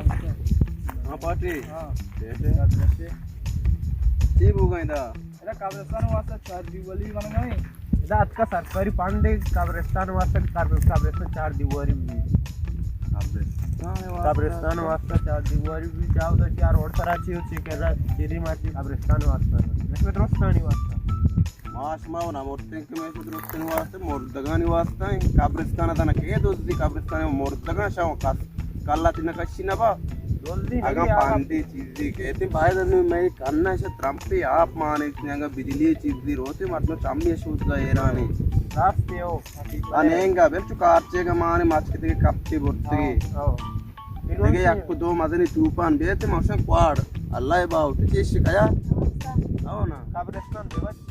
ہاں پارٹی۔ ہاں۔ کیسے؟ چی بوگا ادا؟ ادا قبرستان واسطہ چار دیوالی بن گئے۔ ادا اتکا سرکاری فنڈ قبرستان واسطہ، قبر-، قبرستان چار دیواری بھی۔ قبرستان واسطہ۔ قبرستان واسطہ چار دیواری بھی۔ چاہو دا چار اور طرح چیز چی کر رہا، چیری مارتی قبرستان واسطہ۔ اس میں درستانی واسطہ۔ ما شما و نمرتیں کہ میں درستانی واسطہ، مردگانی واسطہ ہیں۔ قبرستان دانا کہ دزدی قبرستان مردگان شاو کس۔ کلا تینا کشی نبا۔ دزدی اگاں نہیں آگا۔ پاندی چیزی کہتے باید انو میں کننا شا ترمپی آپ مانے، اگاں بجلی چیزی روتے مردم چمی شود گا ایرانی۔ راست ہے ہو۔ انہنگا بل چو کارچے گا مانے مچ کتے کپتی برتی۔ ہاں، ہاں۔ دیگه یک و دو مزنی توپان بیت ماشن کوار۔ اللہ باو تو چیش کیا؟ او نا۔ قبرستان ببچ۔